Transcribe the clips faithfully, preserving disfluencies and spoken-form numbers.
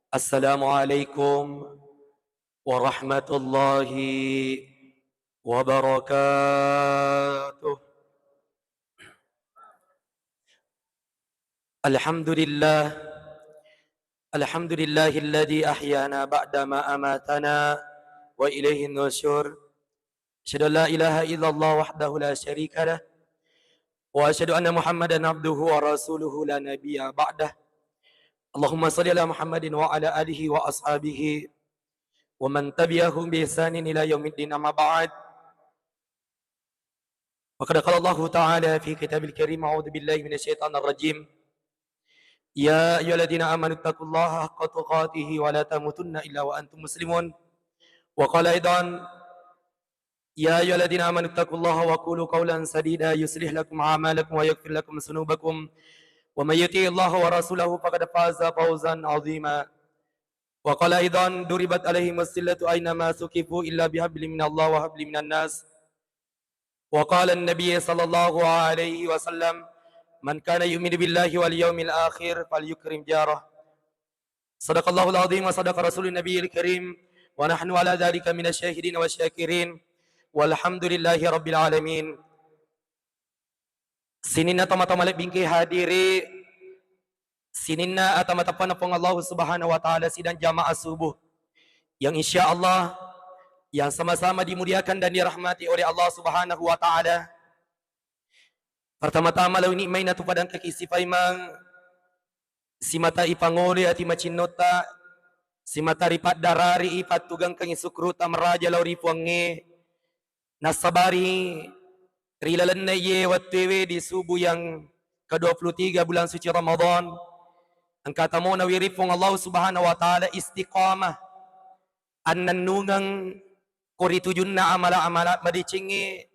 Assalamualaikum warahmatullahi wabarakatuh. Alhamdulillah. Alhamdulillahilladzi ahyana ba'da ma amatana wa ilaihin nusyur. Asyhadu an la ilaha illallah wahdahu la syarika lah. Wa asyhadu anna Muhammadan abduhu wa rasuluhu la nabiyya ba'dah. Allahumma shalli ala Muhammadin wa ala alihi wa ashabihi wa man tabi'ahum bi ihsanin ila yaumiddin, amma ba'd. Wa qad qala Allahu ta'ala fi kitabil karim, a'udzu billahi minasy syaithanir rajim. Ya ayyuhalladzina amanu taqullaha haqqa tuqatihi wa la tamutunna illa wa antum muslimun. Wa qala aidan, ya ayyuhalladzina amanu taqullaha wa qulu qawlan sadida yuslih lakum a'malakum wa yaghfir lakum dzunubakum wa may yuti'illaha wa rasulahu faqad faza fawzan 'azima. Wa qala aidan, duribat 'alaihimus zillatu aina ma suqifu illa bihablin minallah wa hablin minan nas. Wa qala an-nabiy sallallahu alaihi wasallam, "Man kana yu'minu billahi wal yaumil akhir falyukrim jarah." Sadaqallahul azim wa sadaqa rasulun nabiyil karim wa nahnu ala dzalika minasy syahidin wasyakirin. Walhamdulillahi rabbil alamin. Sininna tama-tama lebbingke hadiri, sininna ata mateppanna Puang Allahu Subhanahu wa Ta'ala, sidang jamaah subuh yang insya Allah yang sama-sama dimuliakan dan dirahmati oleh Allah Subhanahu wa Ta'ala. Pertama-tama, lao nikmai natupadangkaki sipaimeng, simata ipangole ati macinnotta, simata ripaddarari ipattugangkangi sukkurutta maraja lao ri Puangnge. Nassabari ri lalenna iye wettuewe di subuh yang kedua puluh tiga bulan suci Ramadan, engka tamo nawiring Puang Allah Subhanahu wa Ta'ala istiqamah, annennungeng ko ri tujunna amala-amala madecengnge,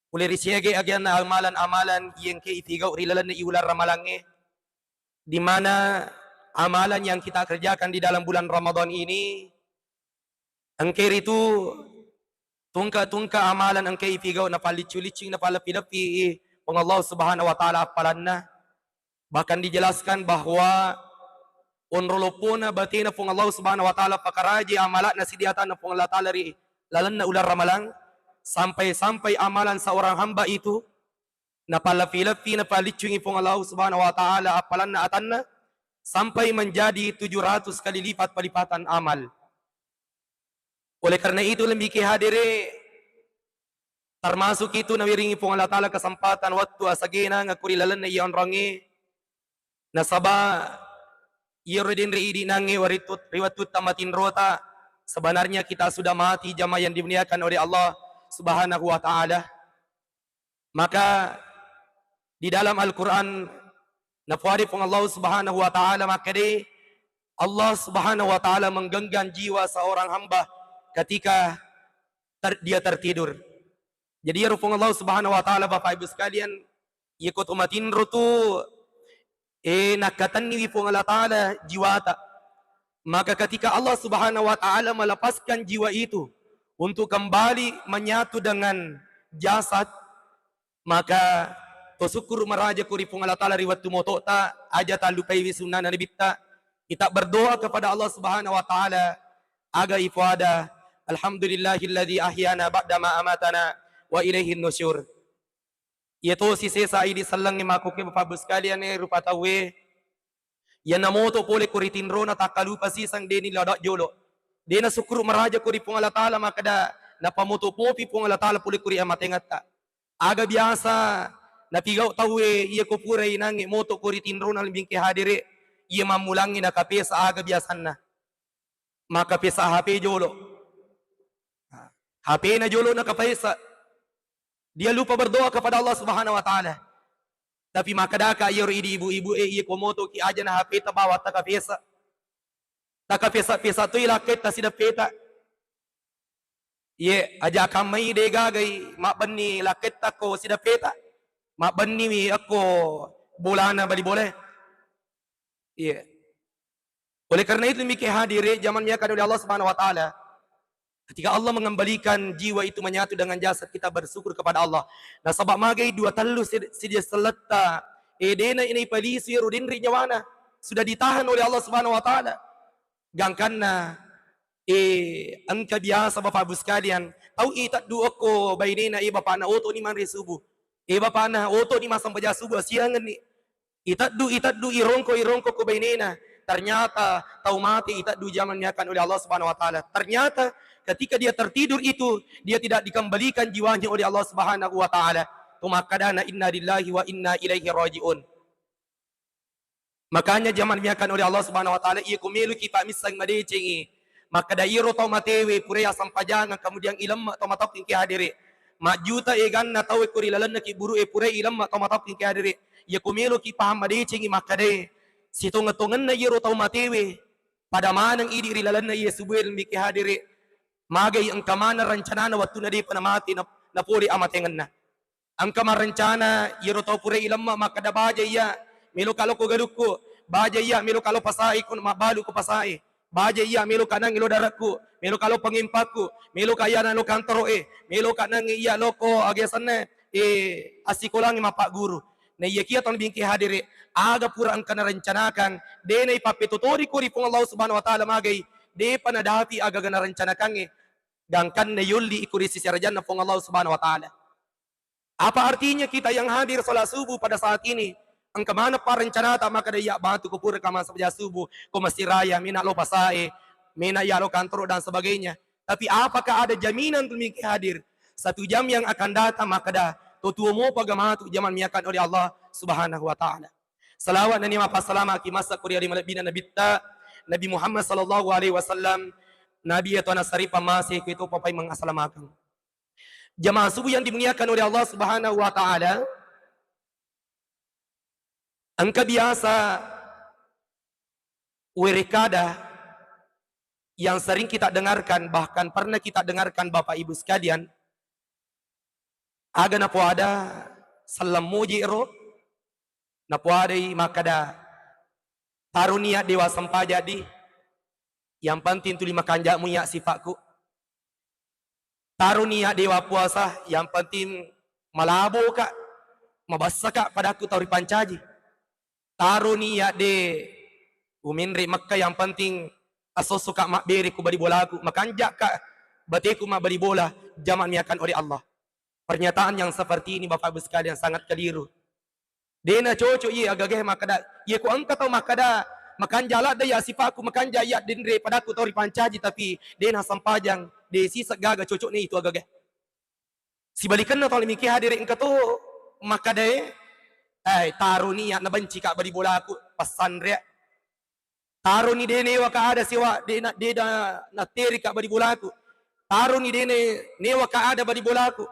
pole ri siaga aganna amalan-amalan iye engka ifigau ri lalenna i uleng ramalangnge, di mana amalan yang kita kerjakan di dalam bulan Ramadan ini engka ritu tungka-tungka amalan engka ifigau napalliccu-liccing napalleppi-leppi Puang Allah Subhanahu wa Ta'ala appalanna. Bahkan dijelaskan bahwa onro loppona batena Puang Allah Subhanahu wa Ta'ala pakaraji amala'na sidiatanna Puang Allah Ta'ala ri lalenna uleng ramalang, sampai-sampai amalan seorang hamba itu napalleppi-leppi napalliccungi Puang Allah Subhanahu wa Ta'ala appalanna atanna sampai menjadi tujuh ratus kali lipat pelipatan amal. Oleh karena itu, lembike hadere, termasuk itu nawiringi Puang Allah Ta'ala kesempatan wettu asagena ngakuri lalenna iya onrongnge, nasaba iyaro denre idi nangnge waritu-, ri wettutta matinrota, sebenarnya kita sudah mati jamaah yang dimuliakan oleh Allah Subhanahu wa Ta'ala. Maka di dalam Al-Quran, napoada Puang Allah Subhanahu wa Ta'ala makkeda, Allah Subhanahu wa Ta'ala menggenggam jiwa seorang hamba ketika ter-, dia tertidur. Jadi, ya Puang Allah Subhanahu wa Ta'ala, Bapak Ibu sekalian, iya ko to matinro tu, eh, nakkatenniwi Puang Allah Ta'ala jiwata. Maka ketika Allah Subhanahu wa Ta'ala melepaskan jiwa itu untuk kembali menyatu dengan jasad, maka to sukkuru maraja ko ri Puang Allah Ta'ala ri wettu motota, aja tallupaiwi sunnana nabitta. Kita berdoa kepada Allah Subhanahu wa Ta'ala, aga ipoada, "Alhamdulillahilladzi ahyana ba'da ma amatana wa ilaihin nusyur." Iya tosi sesa idi sellengnge makkuke Bapak Ibu sekalian, eh, rupa tauwe. Iya namoto pole ko ri tinrona takkalupa siseng deni lada jolo. Dena sukkuru maraja ko ri Puang Allah Ta'ala makkeda napamoto popi Puang Allah Ta'ala pole ko ri amatengetta. Aga biasa napigau tauwe iya ko pura inangnge moto ko ri tinrona lembingke hadere, iya mammulangnge nakapesa aga biasanna. Makapesa H P jolo. H P-na jolo nakapesa. Dia lupa berdoa kepada Allah Subhanahu wa Ta'ala. Tapi makkedaka iyaro idi ibu-ibu e, iya ko motoki aja na H P-ta bawa takapesa. Takapesa-pesa toi lakketta sideppeta. Iye, aja kammai de gagai mabbenni lakketta ko sideppeta. Mabbenniwi akko bolana bali bola. Iya. Oleh karena itu, demikian hadire, jaman miakan oleh Allah Subhanahu wa Ta'ala. Ketika Allah mengembalikan jiwa itu menyatu dengan jasad, kita bersyukur kepada Allah. Nasaba magai dua tellu sid-, sidia selletta, eh, dena ini palisi ro denri nyawana. Sudah ditahan oleh Allah Subhanahu wa Ta'ala. Gangkanna, eh, engka biasa Bapak Ibu sekalian, tau iteddu okko bainena, eh, bapakna otoni manre subuh. Eh, bapakna otoni massempajang subuh, siangenni. Iteddu, iteddu, irongko, irongko ko bainena. Ternyata tau mate iteddu jaman niakan oleh Allah Subhanahu wa Ta'ala. Ternyata ketika dia tertidur itu, dia tidak dikembalikan jiwanya oleh Allah Subhanahu wa Ta'ala. Tu makkadana, "Inna lillahi wa inna ilaihi raji'un." Makanya jaman miakan oleh Allah Subhanahu wa Ta'ala, iya ko meloki pammisseng madecengi. Makkada iyaro tau matewe purai assempajangang, kemudian ilemma tau mataukkeng ki hadere. Majjuta eganna tau ko ri lalenna ki buru e purai ilemma tau mataukkeng ki hadere. Iya ko meloki paham madecengi makkadae, sitongeng-tongenna iyaro tau matewe pada maneng idi ri lalenna iya subuh e miki hadere. Magai engka maneng rencanana wettuna depa namate na, napole amatengenna. Engka marencana iyaro tau pura ilemma makkeda, "Baja iya, meloka lokko galukku. Baja iya, meloka lo pasae ko mabbalu ko pasae. Baja iya, meloka nangngi lo darekku, meloka lo pangempakku, meloka iyana lo kantoro e, meloka nangngi iya lokko aga asenna, eh, assikolangnge mappagguru." Na iyakiya tau bingke hadere, aga pura engka narencanakan, de naipappetotori ko ri Puang Allah Subhanahu wa Ta'ala magai, depa nadapi agaga narencanakangnge, gangkanna yolli iko ri sisi arajanna Puang Allah Subhanahu wa Ta'ala. Apa artinya kita yang hadir salat subuh pada saat ini? Engka maneng pa rencanata makkeda, "Iya batu ko pura ka massempajang subuh, ko masjid raya, mena lo pasae, mena iya lo kantoro dan sebagainya." Tapi apakah ada jaminan tu miki hadir? Satu jam yang akan datang makkeda, "To tuo mopa ga matu jaman miakan oleh Allah Subhanahu wa Ta'ala." Salawat nani mappasalamaki massa ko ri ari malebbina Nabitta, Nabi Muhammad sallallahu alaihi wasallam, Nabi iya to nasaripa mase ko itu papai mengasalamakeng. Jamaah subuh yang dimuliakan oleh Allah Subhanahu wa Ta'ala, engka biasa werekada yang sering kita dengarkan, bahkan pernah kita dengarkan Bapak Ibu sekalian, aga napoada selleng muji ro, napoadai makkada, "Taroni iya dewa sempajang di, yang penting tuli makanja'mu iya sifa'ku." Taroni iya dewa puasa, yang penting malaboka, mabessaka padakku tau ripancaji. Taroni iya de umenre Mekka, yang penting asossoka mabbere ku bali bolaku, makanja'ka bateku mabbali bola, jaman miakan oleh Allah. Pernyataan yang seperti ini, Bapak Ibu sekalian, sangat keliru. Dena cocok iye agagae makkada, iye ko engka tau makkada, makanja ladde iya sifa'ku, makanja iya denre padakku tau ripancaji, tapi dena sempajang, de siseng gaga cocokna itu agagae. Sibalikenna tau miki hadere engka to makkadae, "Eh, taroni iya nabencika bali bolaku, passanre." Taroni de newaka ada sewa, de na, de na, naterika bali bolaku. Taroni de ne, newaka ada bali bolaku.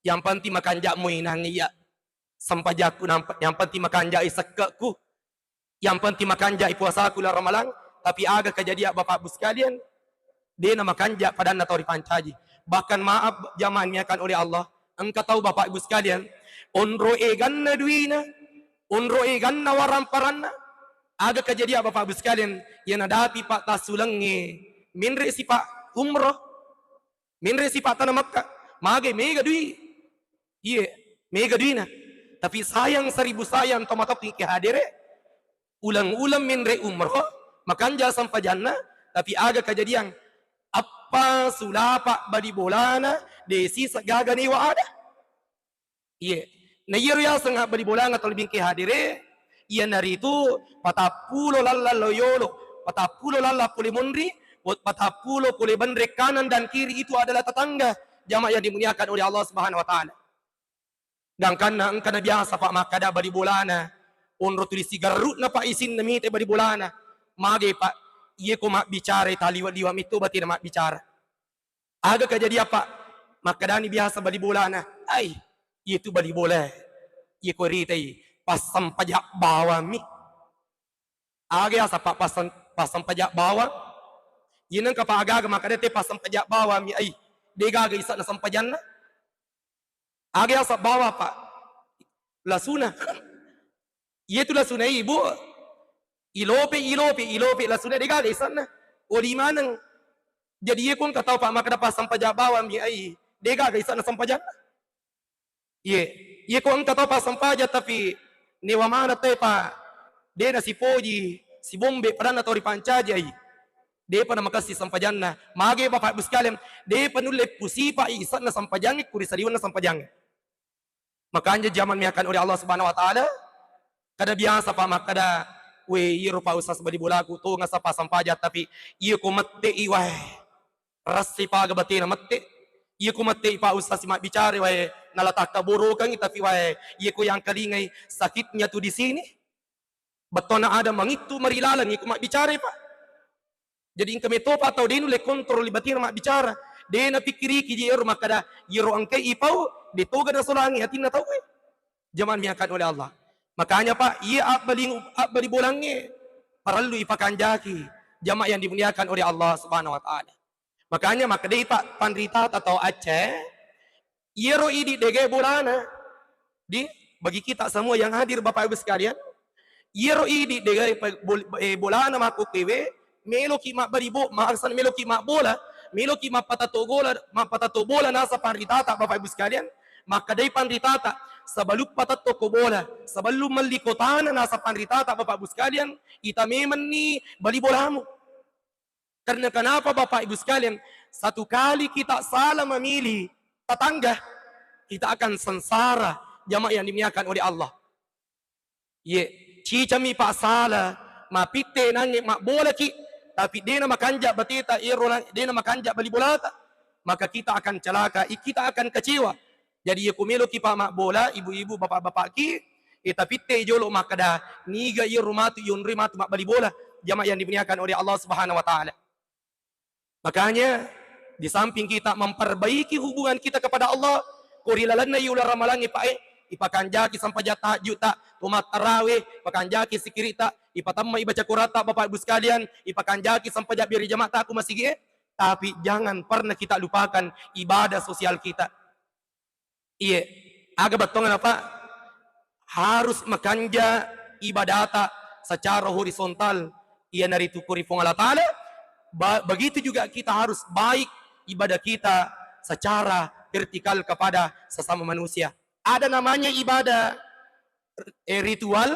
Yang penting makanja muinang iya sempajakku, nampa-, yang penting makanjai sekke'ku. Yang penting makanjai puasaku la Ramalang. Tapi aga kejadian Bapak Ibu sekalian? De na makanja padanna tau ripancaji. Bahkan maaf jamaah miakan oleh Allah, engka tau Bapak Ibu sekalian, onro eganna duina, onro eganna waramparanna. Aga kejadian Bapak Ibu sekalian? Iya nadapi pa tassulengnge, menre sipa umroh, menre sipa tana Mekka, mage mega dui. Iye, mega duina. Tapi sayang seribu sayang to matokki ke hadere, uleng-uleng menre umroh, makanja sempajanna, tapi aga kejadian? Appa sulapa bali bolana, de siseng gaga newa ada. Iye. Na iyaro yaseng abbali bolana tau lebbi engke hadere, iyanaritu patappulo lalla loyolo, patappulo lalla pole monri, patappulo pole benre kanan dan kiri itu adalah tetangga. Jamaah yang dimuliakan oleh Allah Subhanahu wa Ta'ala. Gangkanna engka na biasa, Pak, makkada bali bolana, onro tuli sigarru'na, Pak, isinna mite bali bolana. Mage, Pak, iye ko mabbicara taliwa-liwa metto batena mabbicara. Aga kejadian, Pak? Makkadani biasa bali bolana, "Ai, iye tu bali bola, iye ko ritai, passempajang bawammi." Aga yaseng, Pak, passem-, passempajang bawang? Iye nengka, Pak, aga-aga makkada te passempajang bawammi, ai, de gaga ise'na sempajanna. Aga yaseng bawang, Pak? Lasuna. Iye tu lasuna, Ibu. Ilope, ilope, ilope lasuna, de gaga ise'na. Oli maneng. Jadi iye ko engka tau, Pak, makkada passempajang bawammi, ai, de gaga ise'na sempajanna. Iye, iye ko engka tau passempajang tapi newa maneng te, Pak, de nasipoji, sibombe padanna tau ripancaji, ai. Depa namakessing sempajanna. Mage Bapak Ibu sekalian, depa nulle pusipa isanna sempajangnge, ku ri saliwenna sempajangnge. Makanya jaman miakan oleh Allah Subhanahu wa Ta'ala, kada biasa pa makkada, "We, iyaro pa ustaz bali bolaku, tonga sapa sampajang, tapi iya ko mette i wae, rassi paga batena mette. Iya ko mette i pa ustaz mabbicara wae, nala takkabborokangngi, tapi wae, iya ko yang kalingai sakitnya tu di sini." Bettuanna ada mangittu marilalang iko mabbicara, Pak. Jadi engka metopa tau de nulle kontrol batina mabbicara. De napikkiriki je ero makkada, iyaro engkai ipau, de toga nasolangi atinna tau e. Jaman miakan oleh Allah. Makanya, Pak, iya abbali, abbali bolangnge parellu ipakanjaki, jamaah yang dimuliakan oleh Allah Subhanahu wa Ta'ala. Makanya makkedai, Pak, panritata tau Aceh, iyaro idi degae bolana. Di, bagi kita semua yang hadir, Bapak Ibu sekalian, iyaro idi degae pe-, bol-, eh, bolana makkukkuewe, meloki mabbali bo-, maksudna meloki mabbola, meloki mappatatto gola, mappatatto bola nasaba panritata, Bapak Ibu sekalian, makkedai panritata, sebelum patatto ko bola, sebelum melli ko tana nasaba panritata, Bapak Ibu sekalian, ita memenni bali bolamu. Karena kenapa, Bapak Ibu sekalian? Satu kali kita salah memilih tetangga, kita akan sengsara, jamaah yang dimuliakan oleh Allah. Ye, cicami Pak salah, mapitte nangnge mabbolaki, tapi dena makanja bateta ero lang-, dena makanja bali bolata, maka kita akan celaka, i-, kita akan kecewa. Jadi, iya ku meloki pa mabbola, ibu-ibu, bapak-bapakki, e, tapittei jolo makkada, niga iyaro matu yonroi matu mabbali bola, jamaah yang dimuliakan oleh Allah Subhanahu wa Ta'ala. Makanya, di samping kita memperbaiki hubungan kita kepada Allah, ko ri lalenna iyolo ramalangnge, Pak, e, ipakanjaki sempajang tahajud ta, to mattarawe, ipakanjaki sikiri ta, ipatamma ibaca Quran ta, Bapak Ibu sekalian, ipakanjaki sempajang berjamaah ta ku masigi e, tapi jangan pernah kita lupakan ibadah sosial kita. Iye, aga bettuanna, Pak? Harus makanja ibadata secara horizontal, iyanaritu ko ri Puang Allah Ta'ala. Ba-, begitu juga kita harus baik ibadah kita secara vertikal kepada sesama manusia. Ada namanya ibadah, eh, ritual,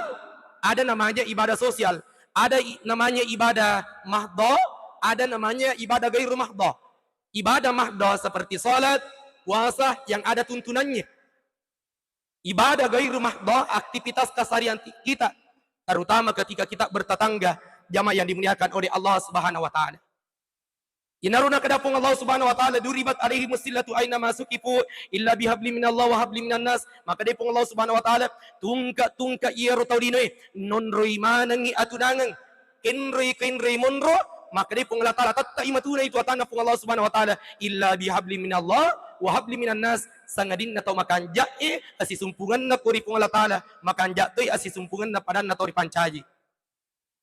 ada namanya ibadah sosial, ada i-, namanya ibadah mahdoh, ada namanya ibadah gairu mahdoh. Ibadah mahdoh seperti salat, puasa yang ada tuntunannya. Ibadah gairu mahdoh, aktivitas keseharian ti-, kita, terutama ketika kita bertetangga, jamaah yang dimuliakan oleh Allah Subhanahu wa Ta'ala. Inaro nakada Puang Allah Subhanahu wa Ta'ala, "Duribat alaihi musillatu aina masukifu illa bihabli minallah wa habli minan nas." Maka dé Puang Allah Subhanahu wa Ta'ala, tungka-tungka iyaro tau linoé, nonroi manengngi atunangeng. Kenroi-kenroi monro, maka dé Puang Allah Ta'ala tettai matuna itu atanna Puang Allah Subhanahu wa Ta'ala, "Illa bihabli minallah wa habli minan nas," sangadinna tau makanja'é asisumpungenna ko ri Puang Allah Ta'ala, makanja toi asisumpungenna padanna tau ripancaji.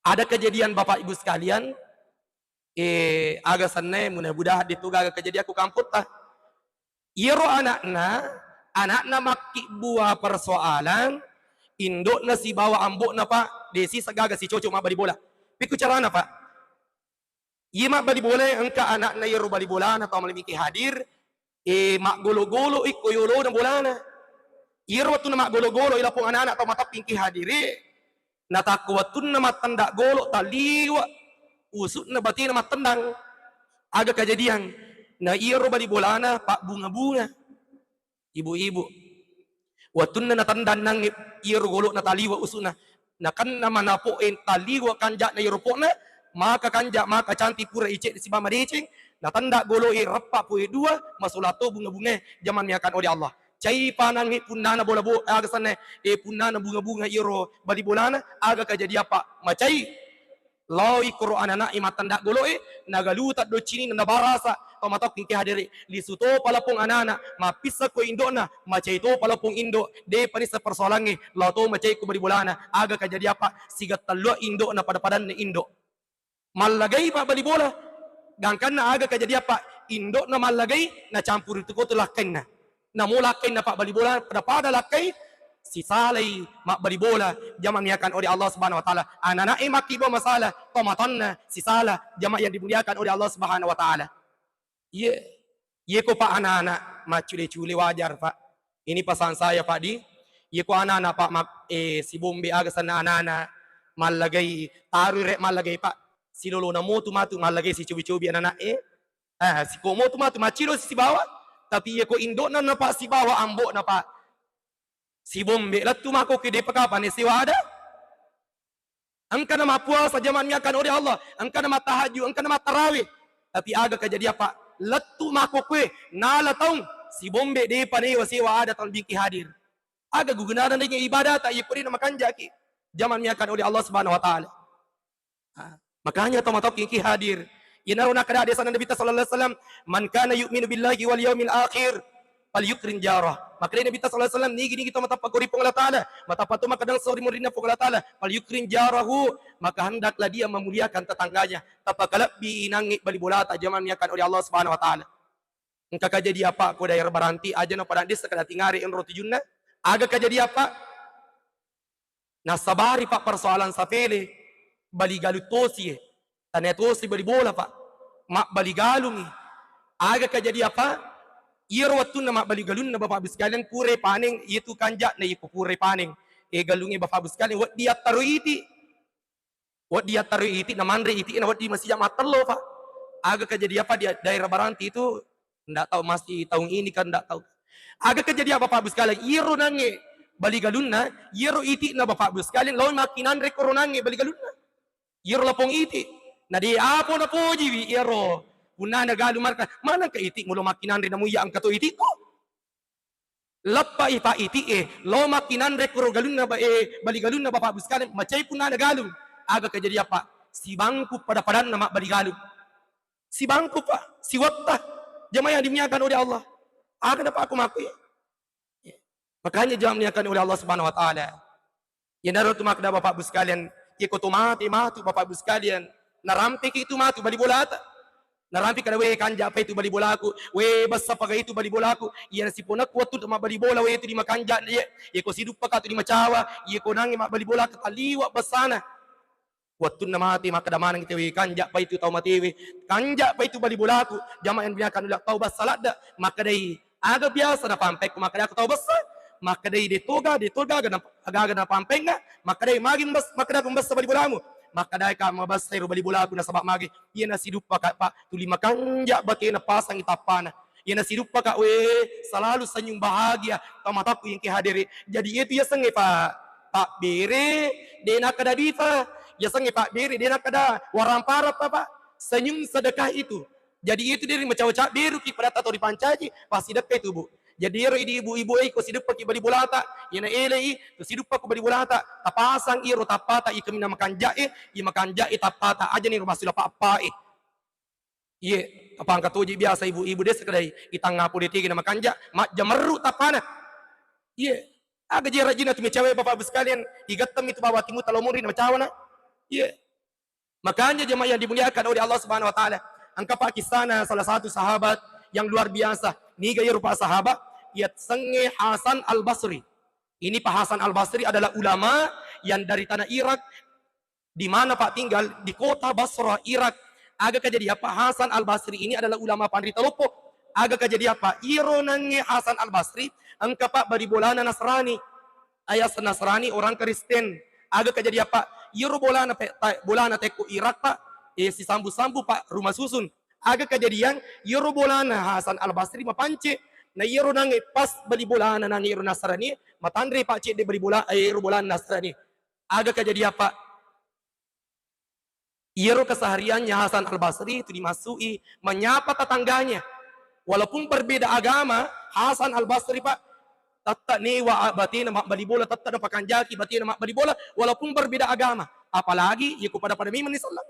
Ada kejadian Bapak Ibu sekalian, eh, aga sennaé, mudah-mudahan dé'tu gaga kejadian ku kampotta. Iyaro ana'na, ana'na makkibbua persoalan, indo'na sibawa ambo'na, Pak, dé siseng gaga sicocok mabbali bola. Pékku carana, Pak? Iya mabbali bolaé engka ana'na iyaro bali bolana tau malemmiki hadir, eh, maggolo-golo i ko yolona bolana. Iyaro wettunna maggolo-golo i lapong anana tau mateppingki hadiri, natakko wettunna mattendang golo, taliwa usu'na baténa mattendang. Aga kejadian? Na iyaro bali bolana pabbunga-bunga. Ibu-ibu. Wettunna natendang nangnge iyaro golo'na taliwa usu'na. Nakenna manapo'e taliwa kanja'na iyaro po'na, maka kanja, maka cantik pura icek siba madeceng, natendang golo'e reppa poe dua, masola to bunga-bungae, jaman miakan oleh Allah. Cai panangnge punnana bola bo-, aga senna, eh, punnana bunga-bunga iyaro bali bolana, aga kajadian, Pak? Macai. Laoi koro anana'e mattendang golo'e, nagalutang doccininna nabarasa tau matokkingke hadere. Lisu topa lapong anana, mappissa ko indo'na, macai topa lapong indo, depa nisseng persoalangnge, lao to macai ko bali bolana. Aga kajadian, Pak? Sigattalluang indo'na pada-padanna indo. Mallagai mabbali bola. Gangkanna aga kajadian, Pak? Indo'na mallagai, nacampuri tu kotu lakkainna. Namo lakkainna pabbali bola, pada-pada lakkai, sisalai mabbali bola, jamaah miakan oleh Allah Subhanahu wa Ta'ala. Anana'e makkibua masalah, tomatanna sisala, jamaah yang dimuliakan oleh Allah Subhanahu wa Ta'ala. Iye, iye ko, Pak, anana maccule-cule wajar, Pak. Ini pesan saya, Pak, di. Iye ko anana, Pak, mak-, eh, sibombe aga senna anana, mallagai, tarui rek mallagai, Pak. Silolona motu matu mallagai sicobi-cobi anana'e. Eh, siko motu matu macilo sibawa. Tapi iya ko indo'na napa sibawa ambo'na, Pak. Sibombe lettu mako ke depa kapang sewa ada. Engkana mappuasa jamaah miakan oleh Allah, engkana mattahajud, engkana mattarawe. Tapi aga kajadian, Pak? Lettu mako kue, nala taung, sibombe depa newa sewa ada taung bingki hadir. Aga gugunana dengan ibadah tak iya kuri na makanjaki. Jamaah miakan oleh Allah Subhanahu wa Ta'ala. Ah, makanya tau matauki ki hadir. Inaro nakkeda hadis Nabi ta sallallahu alaihi wasallam, "Man kana yu'minu billahi wal yaumil akhir, falyukrim jarah." Makkedai Nabi ta sallallahu alaihi wasallam, "Nigi-nigi tau matappa kori Puang Allah Ta'ala, matappa tu makkadang sori murinna Puang Allah Ta'ala, falyukrim jarahu, maka hendaklah dia memuliakan tetangganya." Tapakalebbi inangngi bali bolata jamaah miakan oleh Allah Subhanahu wa Ta'ala. Engka kajadian, Pak, ko daerah Baranti aja na pada desa kada tingare enro tujunna. Aga kajadian, Pak? Nasabari, Pak, persoalan sapele, bali galung tosi e. Tania tosi bali bola, Pak. Mabbali galungi. Aga kajadian, Pak? Iyaro wettunna mabbali galunna, Bapak Ibu sekalian, pura paneng, iya tu kanja na iko pura paneng. E, galungi, Bapak Ibu sekalian, weddi attaro iti. Weddi attaro iti, na manre iti, na weddi masija mattello, Pak. Aga kajadian, Pak, di daerah Baranti itu ndak tahu, masih tahun ini kan ndak tahu. Aga kajadian, Bapak Ibu sekalian, iyaro nange bali galunna, iyaro iti'na, Bapak Ibu sekalian, lao makkinanre koro nange bali galunna. Iyaro lapong iti. Na de apo napojiwi iyaro punnana galung marka, "Manengka iti'mu lo makkinanre namu iya engka to iti'ku?" Leppai, Pak, iti'e, lao makkinanre koro galunna ba-, eh, bali galunna, Bapak Ibu sekalian, macai punnana galung. Aga kajadian, Pak? Sibangku pada-padanna mabbali galung. Sibangku, Pak, siwetta. Jamaah yang dimuliakan oleh Allah. Aga na, Pak, aku makku ya. Makanya jamaah dimuliakan oleh Allah Subhanahu wa Ta'ala. Iyanaro tu makkeda, Bapak Ibu sekalian, iko to mate matu, Bapak Ibu sekalian, narampeki itu matu bali bolata. Narampe kada, "We, kanja pa itu bali bolaku, we, bessa paga itu bali bolaku." Iyana siponakku wettu mabbali bola, we, itu di makanja, ye, iko siduppa ka tu di macawa, iko nange mabbali bola ka taliwa bessana. Wettunna mate makkeda maneng ite, "We, kanja pa itu tau matewe, kanja pa itu bali bolaku." Jamaah yang dimuliakan oleh Allah, tau bessa ladde makkedai, "Aga biasa napampekku?" Makkedai, "Aku tau bessa." Makkedai, "De toga, de toga, aga na-, aga-aga napampenga?" Makkedai, "Magi mbes-, makkeda ku mbessa bali bolamu?" Makkedai, "Ka mabessa ero bali bolaku nasaba magi?" Iyana siduppa ka, Pak, tuli makanja batena pasangi tappana. Iyana siduppa ka, we, selalu senyum bahagia, tau matakku engke hadere. Jadi itu yasengnge, Pak, Pak Bere, de nakkeda dipa. Yasengnge Pak Bere, de nakkeda warampara pa, Pak. Senyum sedekah itu. Jadi itu diri macawa-cawa beruki pada tato dipancaji, pasti deppe itu, Bu. Jadi ero idi ibu-ibu e, ko siduppaki bali bolata, iyana elei, to siduppa ko bali bolata, tapasang iro tappata, iko minna makanja'e, i makanja'e tappata, aja ni rumah sula pappae. Iye, apa engka toji biasa ibu-ibu desa kedai, itangnga pole tegi na makanja, majjamerru tappana. Iye, aga je rajina tu mecawe, Bapak Ibu sekalian, igattemmi tu bawa timu talo muri na macawana. Iye. Makanya jemaah yang dimuliakan oleh Allah Subhanahu wa Ta'ala, engka pakkissana salah satu sahabat yang luar biasa. Niga iyaro pa sahabat, yasengnge Hasan Al-Basri. Ini Pak Hasan Al-Basri adalah ulama yang dari tanah Irak, di mana Pak tinggal, di kota Basra, Irak. Aga kajadian, Pak, Hasan Al-Basri ini adalah ulama panrita loppo. Aga kajadian, Pak, iyaro nangnge Hasan Al-Basri, engka, Pak, bali bolana Nasrani. Ayas Nasrani, orang Kristen. Aga kajadian, Pak? Iyaro bolana, pe-, ta-, bolana tekko Irak, Pak, eh, sisambu-sambu, Pak, rumah susun. Aga kajadian, iyaro bolana Hasan Al-Basri mapance. Na iyaro nangnge pas bali bolana nangnge iyaro Nasrani, matanre, Pak, cedde bali bola, eh, iyaro bolana Nasrani. Aga kajadian, Pak? Iyaro kesehariannya Hasan Al-Basri itu dimasuki menyapa tetangganya. Walaupun berbeda agama, Hasan Al-Basri, Pak, tette newa batena mabbali bola, tette napakanjaki batena mabbali bola, walaupun berbeda agama. Apalagi, ya, ku pada-pada memang ni sallang.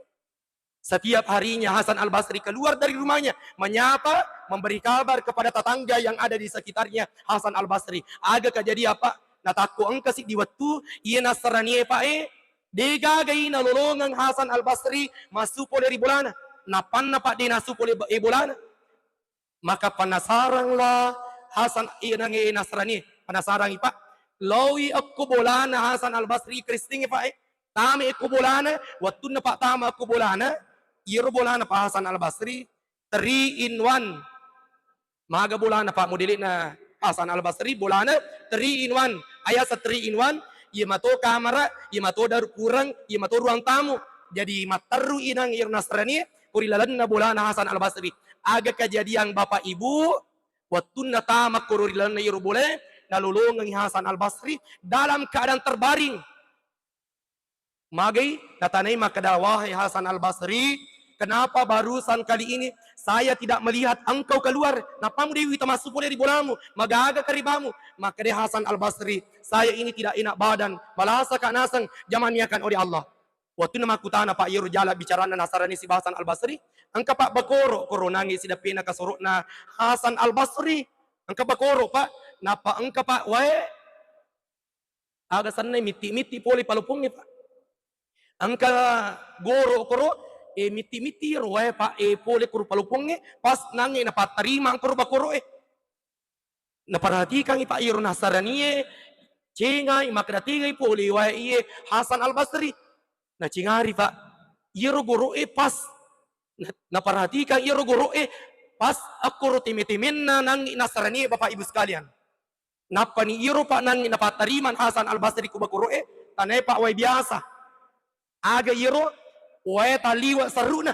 Setiap harinya Hasan Al-Basri keluar dari rumahnya, menyapa, memberi kabar kepada tetangga yang ada di sekitarnya Hasan Al-Basri. Aga kajadian, Pak? Natakko engka siddi wettu, iya Nasrani e, Pak, e, degaga i nalolongeng Hasan Al-Basri massu pole ri bolana. Nappanna, Pak, de nassu pole, e, bolana. Maka penasaranglah Hasan, iya nangnge Nasrani. Penasarangi, Pak. Laoi okko bolana Hasan Al-Basri, Kristen, Pak, e. Tama okko bolana, wettunna, Pak, tama okko bolana, iyaro bolana, Pak, Hasan Al-Basri, three in one. Maga bolana, Pak, modelena Hasan Al-Basri, bolana three in one. Ayasa three in one, iya mato kamara, iya mato daru kurang, iya mato ruang tamu. Jadi matterru inang iyaro Nasrani ko ri lalenna bolana Hasan Al-Basri. Aga kejadian Bapak Ibu, wettunna tama koro ri lalenna iyaro bolae, nalolongengngi Hasan Al-Basri dalam keadaan terbaring. Magai natanai makkeda, "Wahai Hasan Al-Basri, kenapa barusan kali ini saya tidak melihat engkau keluar? Nappamu dewi tamassu pole ri bolamu? Magaga karibamu?" Makkeda Hasan Al-Basri, "Saya ini tidak enak badan, malasaka naseng, jamang niakan oleh Allah." Wettunna makkutana, Pak, iyaro jala bicaranna Nasrani sibawa Hasan Al-Basri, engka, Pak, bakoro, koronangngi sidappena kasoro'na Hasan Al-Basri. Engka bakoro, Pak, nappa engka, Pak, wae. Aga sennai mitti-mitti pole palopongnge, Pak. Engka goro koro, eh, mitti-mitti ro wae, Pak, eh, pole koro palopongnge, pas nangnge napattarima engka ro bakoro, eh. Naperhatikangngi, Pak, iyaro Nasranie, cengai, makkeda, "Tegai pole wae iye Hasan Al-Basri?" Nacengari, Pak. Iyaro goro'e pas na-, naperhatikang iyaro goro'e pas akkoro teme-temenna nangngi Nasranie, Bapak Ibu sekalian. Nappani iyaro, Pak, nangngi napattarima Hasan Al-Basri ku bakoro'e, tanae, Pak, wae biasa. Aga iyaro? Wae taliwe serruna.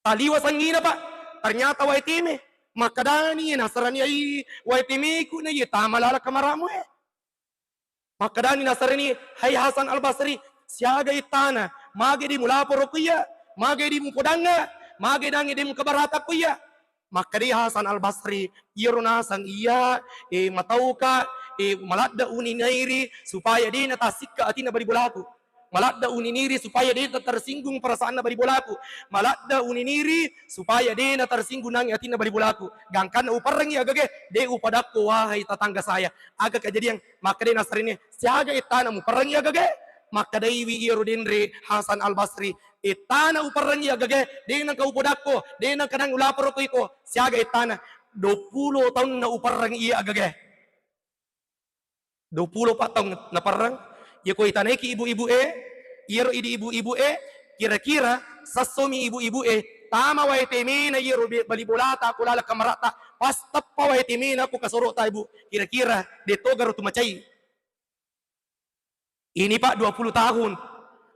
Taliwe sangngina, Pak. Ternyata wae teme. Makkedani Nasrani, "Ai, wae temeku na iye tama laleng kamaramu e." Makkedani Nasrani, "Hai Hasan Al-Basri, siaga ittana, mage di mulaporo ku iya, mage di mupodangnga, mage nangnge di mukabarata ku iya." Makkedai Hasan Al-Basri, "Iyaro naseng iya, eh, matauka, eh, maladde uninairi supaya de natassikka atinna bali bolaku. Maladde uniniri supaya de tersinggung perasaanna bali bolaku. Maladde uniniri supaya de natersinggung nangnge atinna bali bolaku. Gangkanna uperrengngi agage, de upadakko wahai tatangga saya." Aga kejadian, makkedai Nasrani, "Siaga ittana muperrengngi agage?" Makkedaiwi iyaro denre Hasan Al-Basri, "Ittana uperrengngi agage, de nengka upodakko, de nengka nang ulaporo ko iko, siaga ittana?" Duappulo taunna uperreng iya agage. Duappulo pa taung naperreng. Iya ko itanaiki ibu-ibu e, iyaro idi ibu-ibu e, kira-kira sessomi ibu-ibu e, tama wae temena iyaro be-, bali bolata ko laleng kamaratta, pas teppa wae temena ko kasorota, Ibu. Kira-kira de togaro tu macai. Ini, Pak, dua puluh tahun.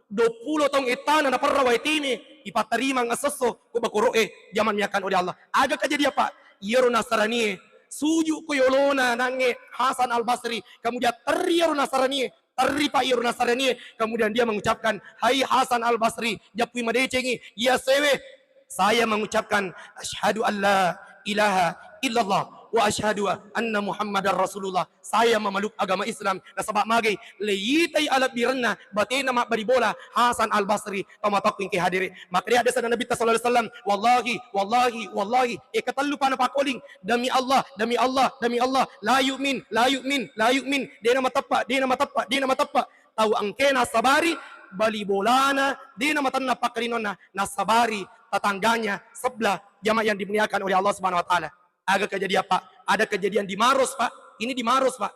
Dua puluh taung ettana naperra wae teme, ipattarima ngassesso ko bakoro'e, jamang niakan oleh Allah. Aga kejadian, Pak? Iyaro Nasranie suju ko yolona nangnge Hasan Al-Basri, kemudian terri iyaro Nasranie, terri, Pak, iyaro Nasranie, kemudian dia mengucapkan, "Hai Hasan Al-Basri, jappui madecengi, iya sewe." Saya mengucapkan, "Asyhadu an la ilaha illallah wa asyhadu anna Muhammadar Rasulullah." Saya memeluk agama Islam. Nasaba magai, leitai alebbirenna batena mabbali bola Hasan Al-Basri, tau matakku engke hadere. Makkedai hadisna Nabitta sallallahu alaihi wasallam, "Wallahi, wallahi, wallahi." Eka tellu pa napakoling, "Demi Allah, demi Allah, demi Allah, la yu'min, la yu'min, la yu'min." Dena mateppa, dena mateppa, dena mateppa. Tau engke nassabari bali bolana, dena matenna pakkalinonna, nassabari tetangganya sebelah, jamaah yang dimuliakan oleh Allah Subhanahu wa Ta'ala. Aga kejadian, Pak? Ada kejadian di Maros, Pak. Ini di Maros, Pak.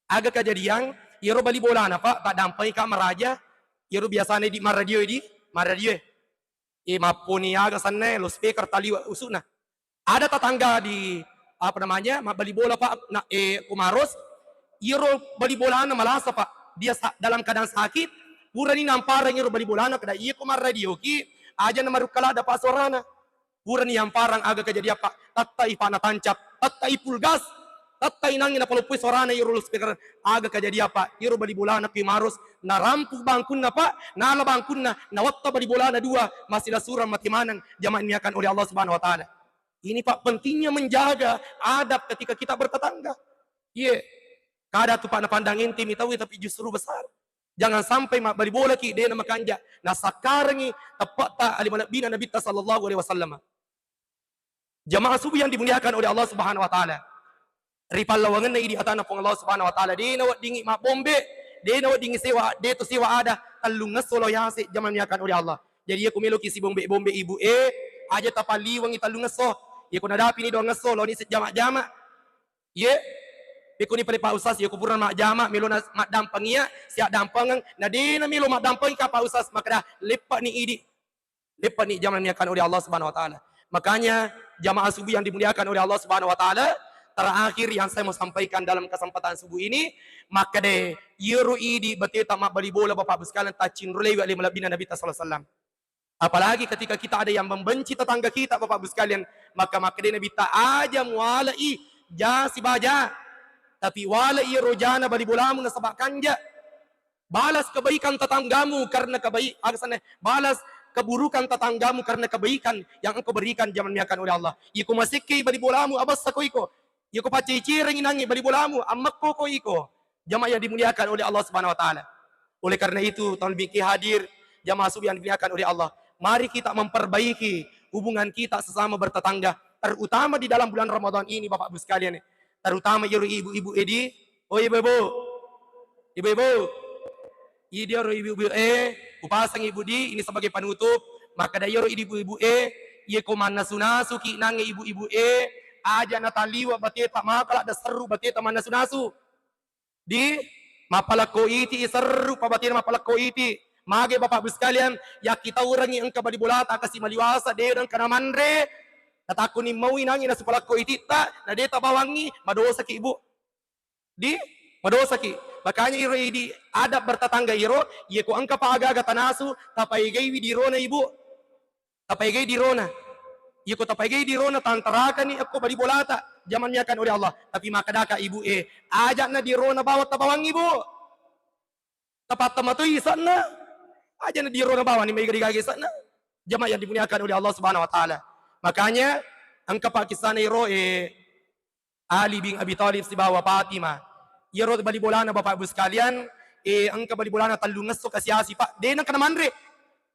Aga kejadian, iyaro bali bolana, Pak, taddampengi ka maraja, iyaro biasana di maradio di, maradio e. E, mapponi aga senna, loudspeaker taliwe usuna. Ada tetangga di, apa namanya, mabbali bola, Pak, na, e, ko Maros, iyaro bali bolana malasa, Pak. Dia sa-, dalam keadaan sakit, purani nampareng iyaro bali bolana, kada iya ko marradio ki, aja namarukka ladda, Pak, suarana. Purani yamparang aga kejadian, Pak. Tettai, Pak, natancap, tettai full gas, tettai nangngi napaloppoi suarana iyaro loudspeaker. Aga kejadian, Pak? Iyaro bali bolana ki Maros, narampu bangkunna, Pak, nala bangkunna, nawetta bali bolana dua, masilasurang mati maneng, jamaah dimuliakan oleh Allah Subhanahu wa Ta'ala. Ini, Pak, pentingnya menjaga adab ketika kita bertetangga. Iye, kada tu, Pak, napandang enteng mi tau, tapi justru besar. Jangan sampai mabbali bolaki, de namakanja, nasakkarengi teppe'ta ali malebbina Nabitta sallallahu alaihi wasallam. Jamaah subuh yang dimuliakan oleh Allah Subhanahu wa Ta'ala. Ri pallawangenna idi atanna Puang Allah Subhanahu wa Ta'ala, de naweddingi mabbombe, de naweddingi sewa, de to sewa ada, tellungngesso lao yase, jamaah dimuliakan oleh Allah. Jadi, iya ko meloki sibombe-bombe ibu e, aja tapalliwengi tellungngesso. Iya ko nadapini duangngesso, laoni sejama-jama. Iye, pekkoni pale Pak Ustaz, iya ko pura majjama, melo na-, maddampeng iya, siaddampengeng, na de namelo maddampeng ka Pak Ustaz, makkeda, "Leppani idi." Leppani, jamaah dimuliakan oleh Allah Subhanahu wa Ta'ala. Makanya, jamaah subuh yang dimuliakan oleh Allah Subhanahu wa Ta'ala, terakhir yang saya mau sampaikan dalam kesempatan subuh ini, makkeda iyaro idi bateta mabbali bola, Bapak Ibu sekalian, taccinro lewe ale malebbina Nabitta sallallahu alaihi wasallam. Apalagi ketika kita ada yang membenci tetangga kita, Bapak Ibu sekalian, maka makkeda Nabitta, aja mualai ja sibaja, tapi walai iyaro jana bali bolamu nasaba kanja. Balas kebaikan tetanggamu karena kebaik-, asanna, balas keburukan tetanggamu karena kebaikan yang engkau berikan, jamaah dimuliakan oleh Allah. Iko masekke bali bolamu, abessa ko iko. Iko paccici-cirengi nangnge bali bolamu, ammekko ko iko. Jamaah yang dimuliakan oleh Allah Subhanahu wa Ta'ala. Oleh karena itu, tahun biki hadir, jamaah subuh yang dimuliakan oleh Allah, mari kita memperbaiki hubungan kita sesama bertetangga, terutama di dalam bulan Ramadan ini, Bapak Ibu sekalian. Terutama iyaro ibu-ibu edi, oh ibu-ibu, ibu-ibu, idi iyaro ibu-ibu e, kupasang ibu di ini sebagai penutup, maka da iyaro ibu-ibu e, iye ko mannasu-nasu ki nangnge ibu-ibu e, aja nataliwa bateta maka ladda serru bateta mannasu-nasu. Di mappalakko iti, iserru pabatena mappalakko iti. Mage Bapak Ibu sekalian, yakkitaurengngi engka bali bolata kasi maliwasa, de engka namanre, natakkuni maui nangi nasu palakko ititta, na de tabawangi, madosaki ibu. Di madosaki. Makanya iro idi adab bertetangga iro, iye ko engka pa aga-aga tanasu, tapaegaiwi dirona ibu. Tapaegai dirona. Iyako tapaegai dirona, tantarakani akko bali bolata, jamaah dimuliakan oleh Allah. Tapi makkadaka ibu e, ajakna dirona bawang tabawangi, Bu. Tapattama toi ise'na. Ajakna dirona bawang ni maiga-digaga ise'na. Jamaah yang dimuliakan oleh Allah Subhanahu wa Ta'ala. Makanya, engka pa kissana iro, eh, Ali bin Abi Thalib sibawa Fatimah. Iyaro bali bolana, Bapak Ibu sekalian, eh, engka bali bolana tellungesso kasi-asi, Pak. De nengka namanre.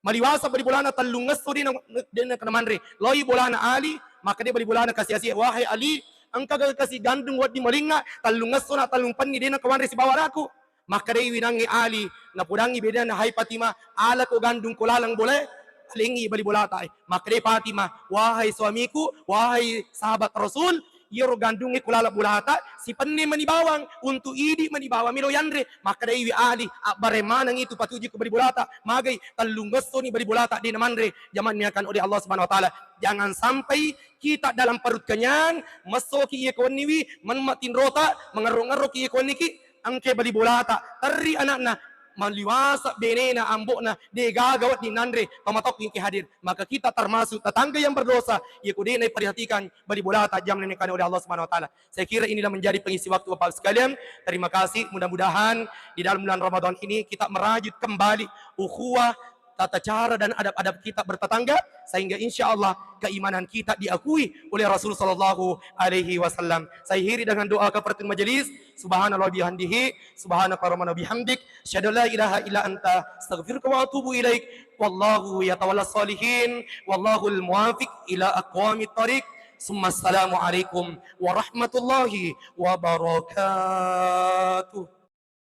Maliwasa bali bolana tellungesso de na-, de nengka namanre. Loi bolana Ali, makkeda bali bolana kasi-asi, "Wahai Ali, engka ga kasi gandung wedding malingnga, tellungesso na tellumpenni de nengka wanre sibawa anaku." Makkedai winangnge Ali, napodangngi bedana, "Hai Fatimah, alako gandung ko laleng bolae, alengngi bali bolata." Makkedai Fatimah, "Wahai suamiku, wahai sahabat Rasul, iyaro gandungnge ko laleng bolata, sipenni mani bawang, untuk idi mani bawang melo yanre." Makkedaiwi Ali, "Abbare maneng itu patuju ko bali bolata, magai tellungessoni bali bolata de namanre." Jamaah dimuliakan oleh Allah Subhanahu wa Ta'ala. Jangan sampai kita dalam perut kenyang, messoki iye ko wenniwi, memma tinrota, mengerro-ngerroki iye ko wenniki, engke bali bolata, terri anakna, maliwasa benena, ambo'na, de gaga wedding nanre, pamatokki engke hadir. Maka kita termasuk tetangga yang berdosa, iye ko de naiperhatikan bali bolata, jamaah dimuliakan oleh Allah Subhanahu wa Ta'ala. Saya kira inilah menjadi pengisi waktu Bapak sekalian. Terima kasih. Mudah-mudahan di dalam bulan Ramadan ini kita merajut kembali ukhuwah, tata cara dan adab-adab kita bertetangga, sehingga insya Allah keimanan kita diakui oleh Rasul sallallahu alaihi wasallam. Saya akhiri dengan doa kafaratul majelis. Subhanallah bihamdihi, subhanaka rabbana bihamdik, asyhadu an la ilaha illa anta, astaghfiruka wa atubu ilaik. Wallahu yatawalla salihin, wallahul muwafiq ila aqwamit thariq. Summa assalamu alaikum warahmatullahi wabarakatuh.